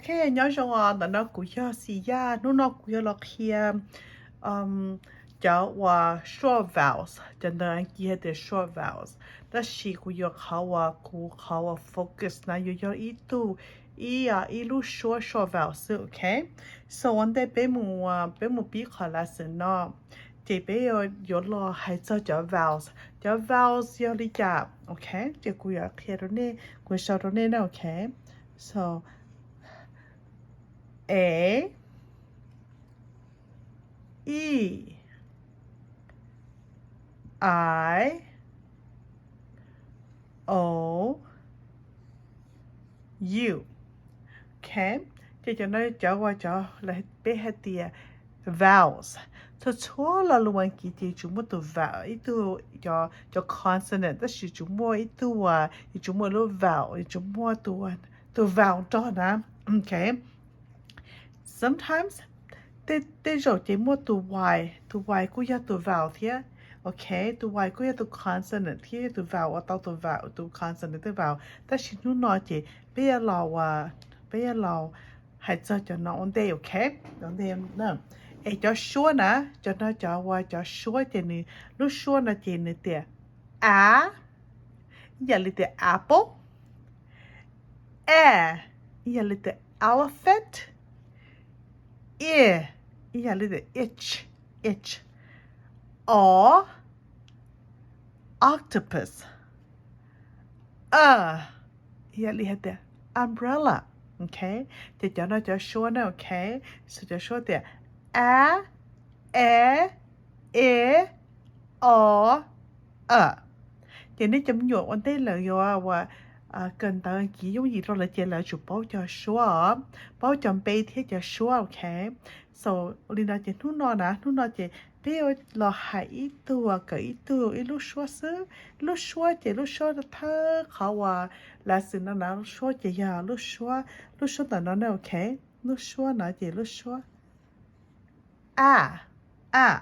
Ok, nyob zoo os, ntawm no kuv yog Xi Yaj. Hnub no kuv yuav los qhia cov uas short vowels, cov ntawv Askiv hais tias short vowels, tab sis kuv yuav qhov uas kuv qhov uas focus na yuav yog ib tug, ib ib lub suab short vowels xwb, ok. So ua ntej peb mus, peb mus pib qhov lesson no, ces peb yuav los hais txog cov vowels. Cov vowels yog li cas, ok, ces kuv yuav qhia rau nej, kuv sau rau nej na, ok. So A, E, I, O, U. Ok, ces cov no cov uas cov peb hais tias vowels. Txhua txhua lo lus Askiv ces tsuas muaj tus vowel, ib tug, cov consonant, tab sis tsuas muaj ib tug, tsuas muaj lub vowel, tsuas muaj tus vowel nrog na. Ok, sometimes tej zaum ces muaj tus Y, tus Y kuj yog tus vowel thiab. Ok, tus Y kuj yog tus consonant thiab, yog tus vowel uas tau tus vowel, tus consonant tej vowel. Tab sis hnub no ces peb yuav los, peb yuav los hais txog cov no ua ntej, ok. Es cov suab na, cov no cov uas cov suab ces nws, lub suab no ces nws tias a, ib yam li tias apple. E, ib yam li tias elephant. I, ib yam li tias itch, itch. O, octopus. A, ib yam li hais tias umbrella. Ok, ces cov no cov suab na, ok. So cov suab tias a, e, e, o, a. Ces nej cov me nyuam ua ntej lawm yuav uas kawm ntawv Askiv yooj yim rau lawv ces lawv tsum paub cov suab os, paub cov npe thiab cov suab, ok. So li no ces hnub no na, hnub no ces peb yuav los hais ib tug, kawm ib tug, ib lub suab xwb. Lub suab ces lub suab thawj qhov uas lesson no na, lub suab ces yog lub suab, lub suab ntawm no na, ok. Lub suab no ces lub suab a, a,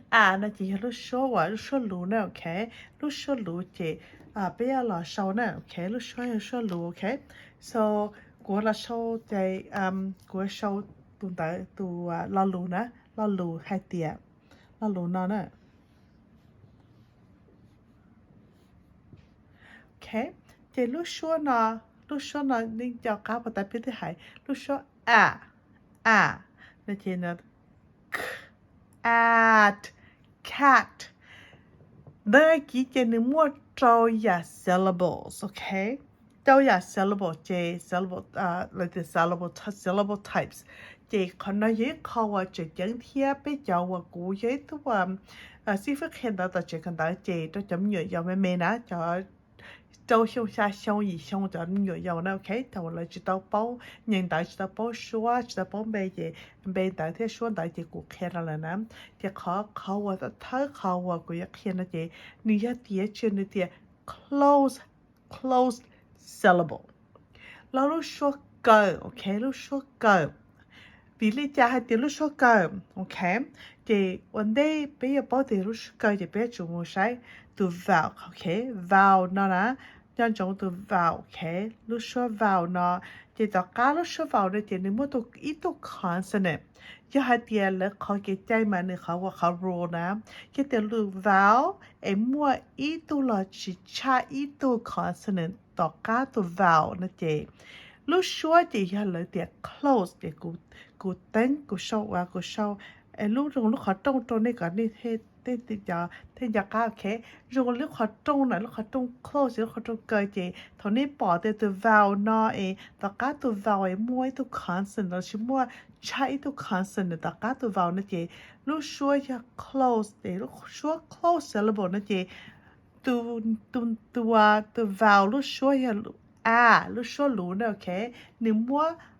a no ces yog lub suab uas lub suab luv na, ok. Lub suab luv ces peb yuav los sau na, ok. Lub suab yog suab luv, ok. So kuv los sau ces kuv sau tus ntawd, tus lo lus na, lo lus hais tias, lo lus no na. Ok, ces lub suab no, lub suab no nej nco qab puas, tab peb twb hais lub suab a, a no ces cat, cat. Ntawv Askiv ces nws muaj rau yam syllables, ok. Rau yam syllable ces syllable, lawv tias syllable, syllable types. Ces qhov no yog ib qho uas tseem ceeb thiab peb cov uas kuv yog ib tug xib fwb qhia ntawv tom tsev kawm ntawv ces rau cov me nyuam yaus me me na, cov rau xyoo, xya xyoo, yim xyoo cov me nyuam yaus na, ok, thaum lawv tsis tau paub nyeem ntawv, tsis tau paub suab, tsis tau paub npe ces npe ntawv thiab suab ntawv ces kuv qhia rau lawm na. Ces qhov, qhov uas thawj qhov uas kuv yuav qhia no ces nws yog tias, tsis, nws tias close, close syllable. Lo lub suab kaw, ok, lub suab kaw. Vim li cas hais tias lub suab kaw, ok? Ces ua ntej peb yuav paub tias lub suab kaw ces peb yuav tsum mus saib tus vowel, ok, vowel no na, nco ntsoov tus vowel, ok, lub suab vowel no. Ces tom qab lub suab vowel no ces nws muaj ib tug consonant. Yog hais tias lawv qhov kev cai mas nws qhov ua qhov rule na, yog tias lus vowel es muaj ib tug los tsis tshaj ib tug consonant tom qab tus vowel no ces lub suab ces yog lawv tias close. Ces kuv teeb, kuv sau, kuv sau lub, zoo lub qhov rooj rau nej kom nej thiaj nco qab, ok. Zoo lub qhov rooj na, lub qhov rooj close, lub qhov rooj kaw ces thaum nej pom tias tus vowel no es tom qab tus vowel es muaj ib tug consonant los sis muaj tshaj ib tug consonant tom qab tus vowel no ces lub suab yog close, ces lub suab close syllable no ces tus, tus, tus vowel lub suab yog a, lub suab luv na, ok. Nws muab,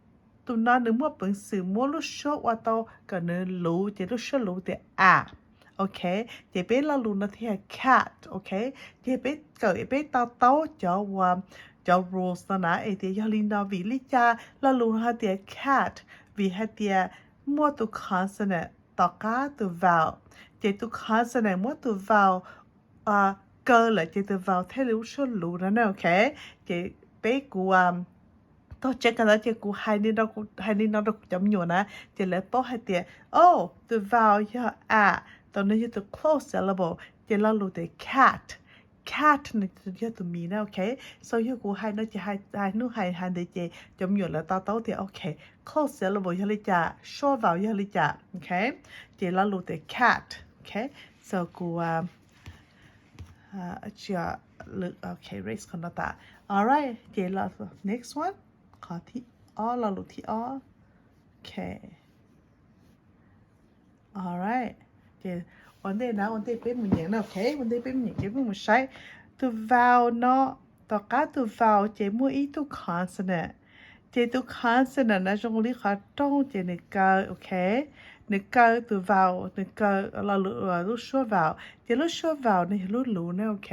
tus no nws muaj peev xwm muab lub suab ua tau kom nws luv ces lub suab luv tias a, ok. Ces peb lo lus no thiaj cat, ok. Ces peb kawm peb to taub cov uas, cov rules no na es tias yog li no. Vim li cas lo lus hais tias cat? Vim hais tias muaj tus consonant tom qab tus vowel, ces tus consonant muab tus vowel kaw lawm ces tus vowel thiaj li lub suab luv no na, ok. Ces peb, kuv Tog tseeb kawg ntawd ces kuv hais li no rau kuv cov me nyuam na, ces lawv paub hais tias, oh, tus vowel yog a, tus no yog tus closed syllable, ces lo lus tias cat. Cat no yog tus miv na, ok. So yog kuv hais no ces hais hnub hais hais ntawd ces cov me nyuam lawv to taub tias, ok, closed syllable yog li cas, short vowel yog li cas, ok. Ces lo lus tias cat, ok. So kuv, ok, erase qhov no tas. Alright, ces los next one, qhov thib ob, lo lus thib ob. Ok. Alright, ces ua ntej na, ua ntej peb mus nyeem na, ok. Ua ntej peb mus nyeem ces peb mus saib tus vowel no, tom qab tus vowel ces muaj ib tug consonant. Ces tus consonant no zoo li qhov rooj ces nws kaw, ok. Nws kaw tus vowel, nws kaw lo lus, lub suab vowel. Ces lub suab vowel no yog lub luv na, ok.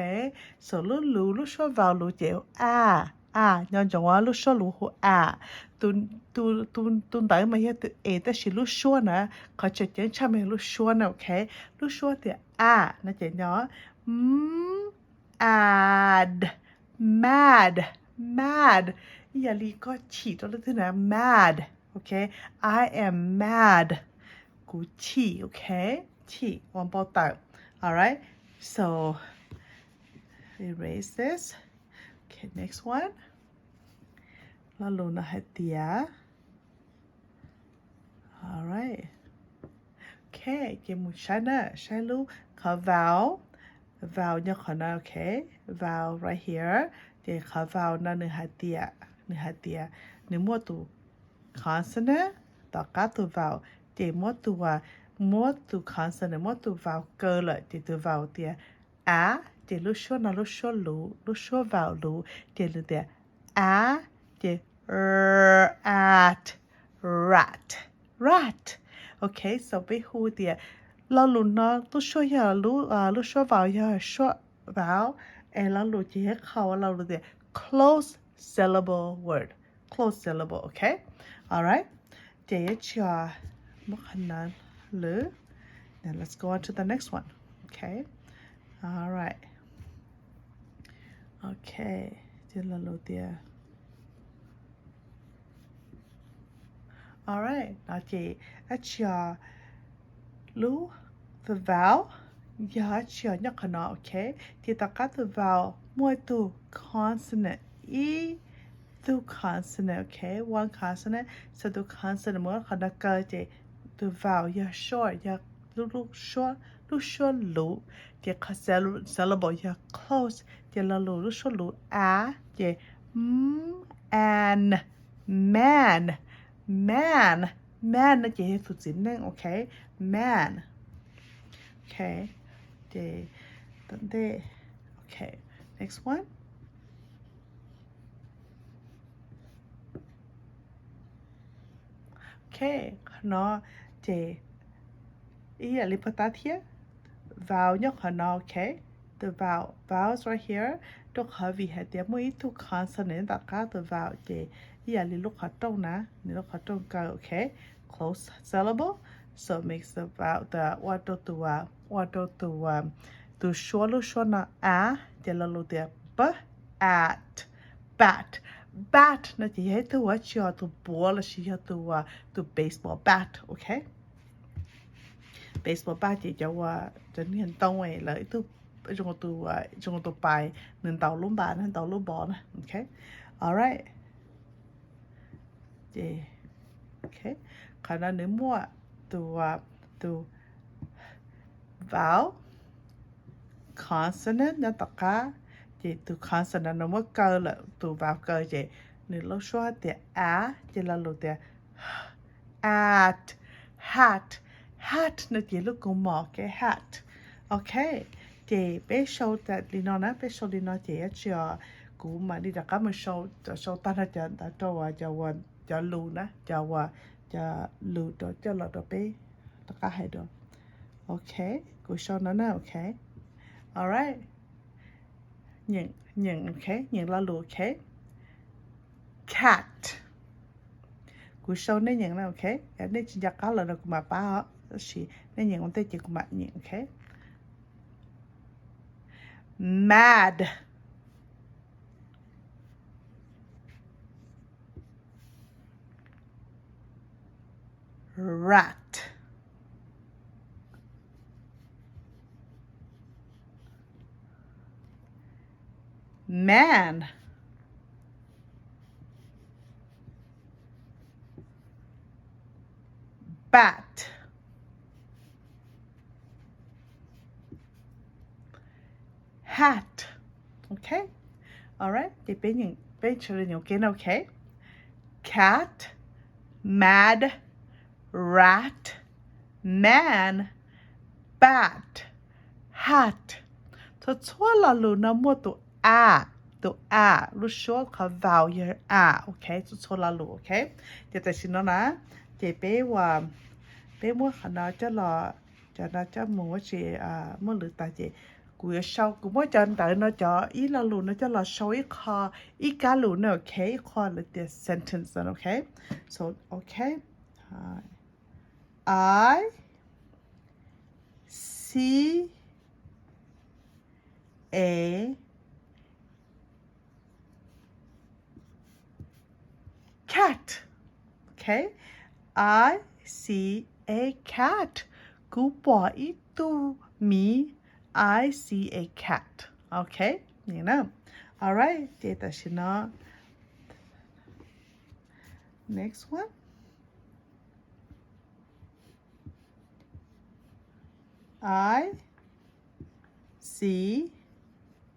So lub luv, lub suab vowel luv ces a, a, nco ntsoov lub suab luv hu a. Tus ntawd mas yog tus e tab sis lub suab na, qhov tseem ceeb tshaj mas yog lub suab na, ok. Lub suab tias a no ces nco, m, ad, mad, mad. Ib yam li koj chim rau leej twg na, mad, ok. I am mad. Kuv chim, ok. Chim ua npau taws. Alright, so erase this. Ok, next one. Lo lus no hais tias, alright, ok, ces mus saib na, saib lub qhov vowel. Vowel nyob qhov no, ok. Vowel right here. Ces qhov vowel no nws hais tias, nws hais tias nws muaj tus consonant tom qab tus vowel, ces muab tus, muab tus consonant, muab tus vowel kaw lawm ces tus vowel tias a, ces lub suab no lub suab luv, lub suab vowel luv, ces nws tias a, ces r, at, rat, rat. Ok, so peb hu tias lo lus no lub suab yog lub, lub suab vowel yog short vowel, es lo lus ces yog qhov lo lus tias close syllable word, close syllable, ok. Alright, ces yuav tsis muab qhov no lwm. Now let's go on to the next one. Ok, alright, ok, ces lo lus tias, alright, no ces dab tsi os, lub, the vowel yog dab tsi os nyob qhov no, ok. Ces tom qab tus vowel muaj tus consonant, ib tug consonant, ok, one consonant. So tus consonant mus qhov no kaw ces tus vowel yog short, yog lub, lub suab, lub suab luv, ces qhov syllable yog close, ces lo lus lub suab luv a, ces m, an, man, man, man no ces yog tus txiv neej, ok, man. Ok, ces tom ntej, ok, next one. Ok, qhov no ces ib yam li pag tab thiab, vowel nyob qhov no, ok. Tus vowel, vowels right here, rau qhov vim hais tias muaj ib tug consonant tom qab tus vowel ces ib yam li lub qhov rooj na, nws lub qhov rooj kaw, ok. Close syllable, so makes the vowel, the, ua rau tus, ua rau tus, tus suab, lub suab no a, ces lo lus tias b, at, bat. Bat no ces yog ib tug ua tsi os, tus buav lossis yog tus, tus baseball bat, ok. Baseball bat ces cov ua, cov niag ntoo lawv ib tug zoo tus, zoo tus pais nws ntaus lub npas na, ntaus lub ball na, ok. Alright, ces, ok, qhov no nws muaj tus, tus vowel consonant nyob tom qab, ces tus consonant no muab kaw lawm, tus vowel kaw ces nws lub suab tias a, ces lo lus tias at, hat, hat no ces lub kua mom, ok, hat. Ok, ces peb sau li no na, peb sau li no ces dab tsi os, kuv mam li rov qab mus sau, sau tag nrho cov ntawd rau cov lus na, cov, cov lus rau coj los rau peb rov qab hais dua. Ok, kuv sau no na, ok. Alright, nyeem, nyeem, ok, nyeem lo lus, ok. Cat. Kuv sau nej nyeem na, ok. Yog nej tsis nco qab los no kuv mam pab os, tab sis nej nyeem ua ntej ces kuv mam nyeem, ok. Mad. Rat. Man. Bat. Hat. Okay. All right. Ces peb nyeem, peb sawv daws nyeem ua ke na, okay. Cat, mad, rat, man, bat, hat. Txhua txhua lo lus no muaj tus a, tus a, lub suab qhov vowel yog a, okay, txhua txhua lo lus, okay. Ces tam sim no na, ces peb ua, peb muab qhov no coj los, cov no coj mus ua tsis muaj lwm tag ces kuv yuav sau, kuv muab cov ntawv no cov ib lo lus no coj los sau ib qho, ib kab lus no, okay, ib qho lawv tias sentence no, okay. So, okay. I see a cat. Okay. I see a cat. Kuv pom ib tug miv. I see a cat. Okay. All right. Ces tam sim no, next one. I see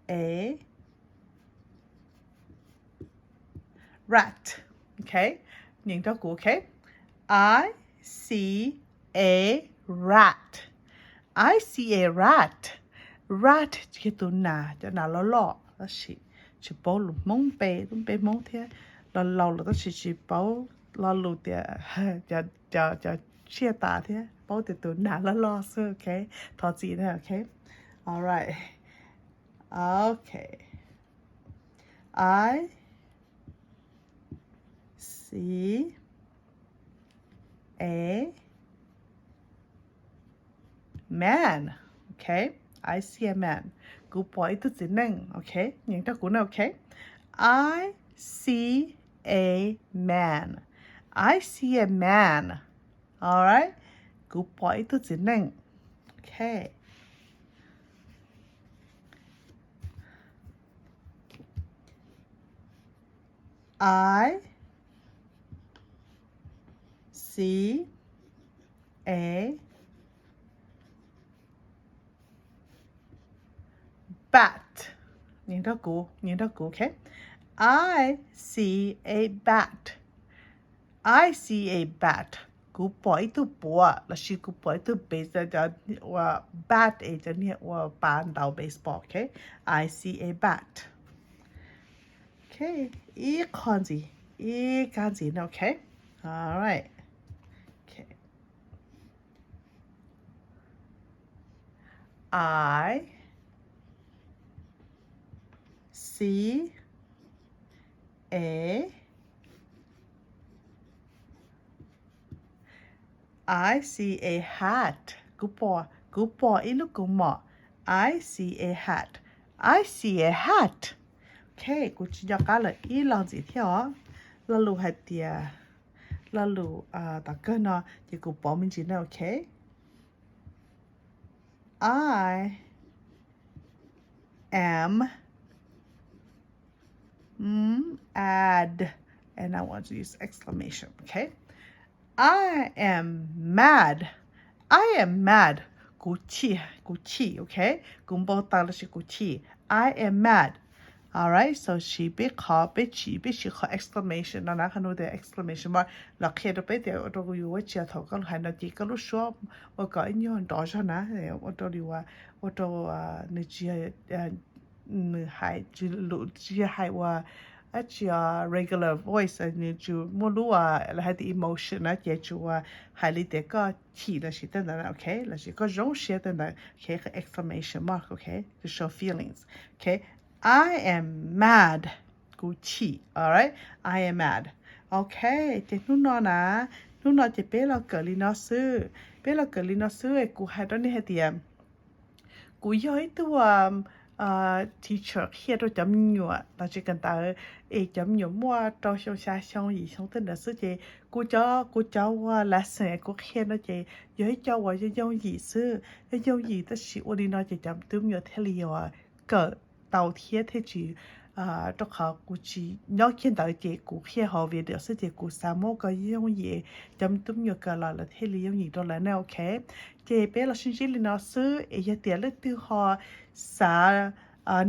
a rat. Okay. Nyeem rau kuv, okay. I see a rat. I see a rat. Rat yog tus nas, cov nas loj loj, tab sis tsis paub lus Hmoob, peb, peb Hmoob thiab, laus laus lawm tab sis tsis paub lo lus tias, cov tsiaj tas thiab, paub tias tus nas loj loj xwb, okay. Thov txim na, okay. All right. Okay. I see a man. Okay. I see a man. Kuv pom ib tug txiv neej. Okay. Nyeem rau kuv na, okay. I see a man. I see a man. All right. Kuv pom ib tug txiv neej. Okay. I see a bat. Nyeem rau kuv, nyeem rau kuv, okay. I see a bat. I see a bat. Kuv pom ib tug puav, los sis kuv pom ib tug bat, cov uas bat es cov niag uas pas ntaus baseball, okay. I see a bat. Okay, ib qho ntxiv, ib kab ntxiv no, okay. All right. Okay. I see a I see a hat. Kuv pom, kuv pom ib lub kaus mom. I see a hat. I see a hat. Okay, kuv tsis nco qab lawm ib lo ntxiv thiab os. Lo lus hais tias, lo lus tom kawg no ces kuv pov me ntsis na, okay. I am mad. And I want to use exclamation, okay? I am mad. I am mad. Kuv chim, kuv chim, okay? Kuv npau taws los sis kuv chim. I am mad. All right, so siv peb qhov, peb chim, peb siv qhov exclamation no na, qhov no tias exclamation mark los qhia rau peb tias ua rau yus ua tsia thaum koj hais no ces koj lub suab ua kom ib nyuag nrov zog na, ua rau, ua rau nws tsis, nws hais tsis, lus tsis hais ua, tsis regular voice, nws tsis muaj lub, lawv hais tias emotion na, ces tsis ua hais li tias koj chim los sis tej ntawd, okay, los sis koj zoo siab tej ntawd, okay, exclamation mark, okay, to show feelings, okay. I am mad. Kuv chim, all right, I am mad. Okay, ces hnub no na, hnub no ces peb los kawm li no xwb, peb los kawm li no xwb, kuv hais rau nej hais tias kuv yog ib tug teacher qhia rau cov me nyuam los tsis kawm ntawv, es cov me nyuam muaj rau xyoo xya xyoo yim xyoo tej ntawd xwb ces kuv cov, kuv cov uas lesson kuv qhia no ces yog ib co uas yooj yooj yim xwb, yooj yooj yim tab sis ua li no ces cov tub me nyuam thiaj li uas kawm tau thiab thiaj tsis, rau qhov kuv tsis nyob kiag ntawd ces kuv qhia hauv video xwb ces kuv xav muab kom yooj yim, cov tub me nyuam kawm los lawv thiaj li yooj yim rau lawv ne, ok. Ces peb los sib ntsib li no xwb es yog tias leej twg ho xav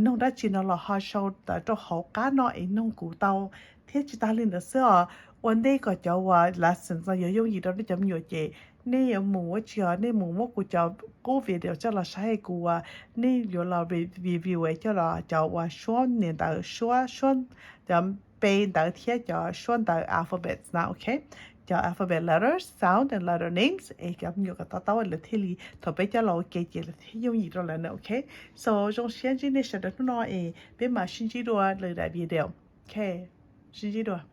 noog dab tsi no los ho sau ntawv rau hauv qab no es noog kuv tau thiab. Tsis tas li ntawd xwb os, ua ntej kom cov uas lesson no yuav yooj yim rau nej cov me nyuam ces nej yuav mus ua tsi os, nej mus muab kuv cov qub video coj los saib, kuv uas nej yuav los review coj los cov uas suab niam ntawv, suab, suab, cov pe ntawv thiab cov suab ntawv alphabets na, ok. Cov alphabet letters, sound and letter names es cov me nyuam kom to taub lawv thiaj li thaum peb coj los ua ke ces lawv thiaj yooj yim rau lawv na, ok. So zoo siab ntsib nej sawv daws hnub no es peb mam sib ntsib dua lwm daim video, ok. Sib ntsib dua.